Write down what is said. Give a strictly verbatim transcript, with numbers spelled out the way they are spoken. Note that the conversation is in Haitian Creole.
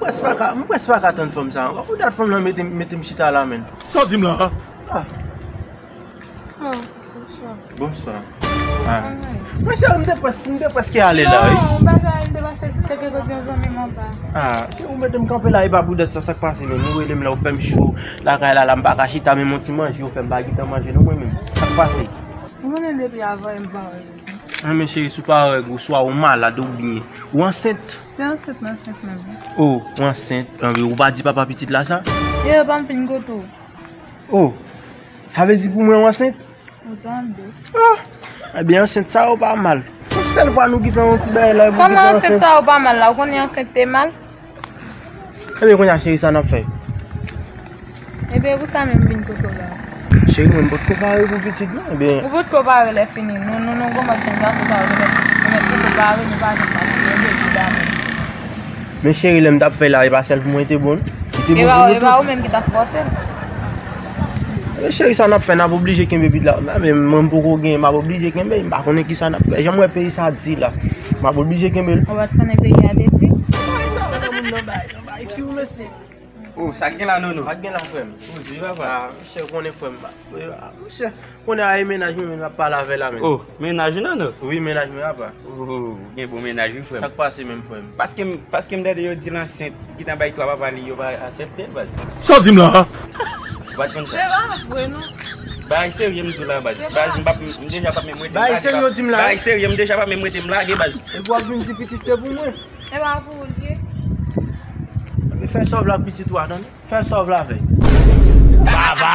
Près pa ka, m près pa ka tann fanm sa ankò. Pou dat fanm nan mete, mete m chita la, menm. Sa w di m la? Ah. Oh, bonswa. Bonswa. Ah. Mwen cheri, m te près, m te prèske ale la, wi. Non, yon bagay, m te pase cheke kote yon zanmi m anba. Ah, se ou mete m kanpe la, e pa pou dat sa, sa k pase menm? Ou rele m la, ou fè m cho lakay la, la, m pa ka chita, menm yon ti manje, ou fè m pa gentan manje, non, mwen menm. Sa k pase? Ou konnen depi avan, m pa wè. Ah, men cheri, si w pa wè, oswa ou malad, oubyen ou ansent. Se ansent m ansent menm. Oh, ou ansent. Anben, ou pa di papa pitit la sa? Yo pa m fin kote w. Oh, sa vle di pou mwen ou ansent? Ou tande. Ah, ebyen, ansent sa yo pa mal. Yon sèl fwa nou gentan yon ti bagay la, epi ou gentan ansent. Kòman ansent sa yo pa mal la? Ou konnen ansent te mal? Ebyen, kounye a, cheri, sa n ap fè? Ebyen, pou sa menm m vin kote w la. Cheri, mwen, m potko pare pou pitit, non. Ebyen, ou potko pare lè fini. Nou, nou, nou kòmanse yon gason sa yo, nou mèt, nou mèt potko pare, nou pa janm pase. Ebyen, pi damou. Men cheri, lè m t ap fè la, e pa sèl pou mwen te bon. Li te bon pou nou tout. E pa ou menm ki t ap fòse l. Men cheri, sa n ap fè, n ap oblije kenbe pitit la. Men mwen, m poko gen, m ap oblije kenbe, m pa konnen ki sa n ap fè. Jan m wè peyi sa di la, m ap oblije kenbe l. Ou pa t konnen peyi a te di? Bay sa, wè nan moun nan bay, nan bay, fi ou mesye. Oh, sa k gen la, Nono? Sa k gen la, frè m? Poze, papa. Ah, monchè, konnen frè m pa. Ah, monchè, konnen a e mennaj mwen, men m ap pale avè l la, men. Oh, mennaj ou, Nono? Wi, mennaj mwen, papa. Oh, gen bon mennaj, wi, frè m. Sa k pase menm, frè m? Paske m, paske m tande yo di l ansent, li gentan bay twa papa li, yo pa aksepte l, baz. Sa w di m la? Ou pa t konn sa? Se pa vre, non. Bagay serye m di w la, baz. Baz, m p ap, m deja p ap menm rete m lage. Bagay serye w di m la? Bagay serye, m deja p ap menm rete m lage, baz. Epi w ap vin di pitit se pou mwen. E pa pou ou l ye. Fè sòv la pitit ou a, tande. Fè sòv la avè l. Baba.